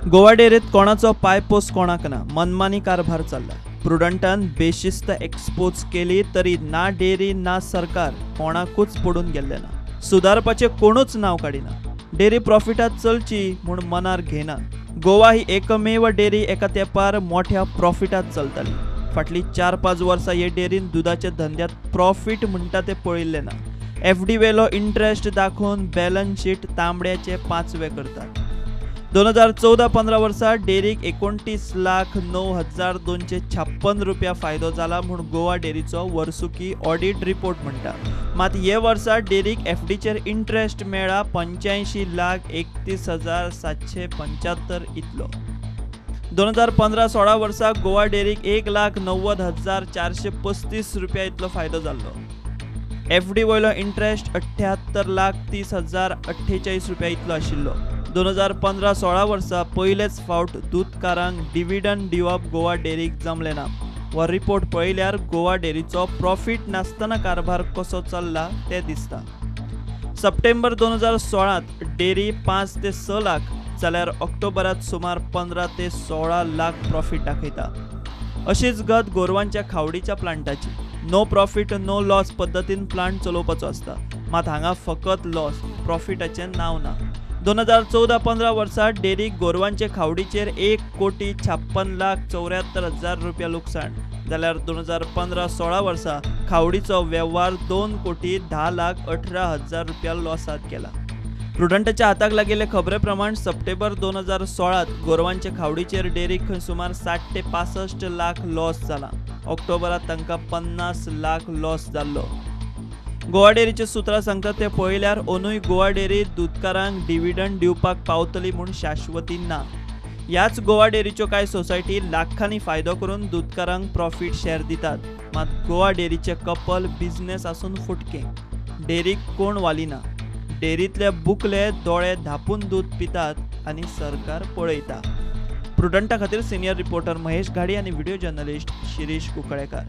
गोवा डेअरीत कोणाचो पायपोस कोणाक ना, मनमानी कारभार चल्ला। प्रुडंटान बेशिस्त एक्सपोज केली तरी ना डेअरी ना सरकार कोणाकूच पडून गेल्लें ना। सुदारपाचें कोणूच नांव काडिना। डेअरी प्रॉफिटात चलची म्हूण मनार घेना। गोवा ही एकमेव डेअरी एका तेंपार मोठ्या प्रॉफिटात चलताली। फाटलीं 4-5 वर्सां हे डेअरीन दुदाच्या धंद्यात प्रॉफिट म्हणटा तें पळयिल्लें ना। एफडी वेलो इंट्रस्ट दाखोवन बॅलन्स शीट तांबड्याचे पांचवे करतात। 2014-15 वर्सा डेअरीक 29,09,256 रुपया फायदो जाला म्हूण गोवा डेअरीचो वर्सुकी ऑडिट रिपोर्ट म्हणटा। मात हे वर्सा डेअरीक एफडीचेर इंट्रस्ट मेळ्ळा 85,31,775 इतलो। 2015-16 वर्सा गोवा डेअरीक 1,90,435 रुपया इतलो फायदो जाल्लो। एफडी वयलो इंट्रस्ट 78,30,048 रुपया इतलो आशिल्लो। 2015-16 वर्सा पयलेच फावट दूदकारांक डिविडंड दिवप गोवा डेअरीक जमलें ना। हो रिपोर्ट पळयल्यार गोवा डेअरीचो प्रॉफिट नासतना कारभार कसो चल्ला तें दिसता। सप्टेंबर 2016 डेअरी 5 ते 6 लाख जाल्यार ऑक्टोबरात सुमार 15 ते 16 लाख प्रॉफिट दाखयता। अशीच गत गोरवांच्या खावडीच्या प्लांटाची। नो प्रॉफिट नो लॉस पद्दतीन प्लांट चलोवपाचो आसता, मात हांगा फकत लॉस, प्रॉफिटाचें नांव ना। 2014-15 वर्सा डेअरीक गोरवांचे खावडीचेर 1,56,74,000 रुपया लुकसाण जाल्यार 2015-16 वर्सा खावडीचो वेव्हार 2,10,18,000 रुपया लॉसांत गेला। प्रुडंटाच्या हाताक लागिल्ले खबरे प्रमाण सप्टेंबर 2016 गोरवांचे खावडीचेर डेअरीक खंय सुमार 60 ते 65 लाख लॉस जाला। ऑक्टोबरात तांकां 50 लाख लॉस जाल्लो। गोवा डेअरीचे सूत्रां सांगतात ते पळयल्यार अंदूय गोवा डेअरी दूदकारांक डिविडंड दिवपाक पावतली म्हूण शाश्वती ना। ह्याच गोवा डेअरीच्यो कांय सोसायटी लाखांनी फायदो करून दूदकारांक प्रॉफिट शेअर दितात, मात गोवा डेअरीचे कपल बिझनेस आसून फुटकें। डेअरीक कोण वालिना। डेअरींतले बुकले दोळे धांपून दूद पितात आनी सरकार पळयता। प्रुडंटा खातीर सिनियर रिपोर्टर महेश घाडी आनी व्हिडिओ जर्नलिस्ट शिरीष कुंकळेकार।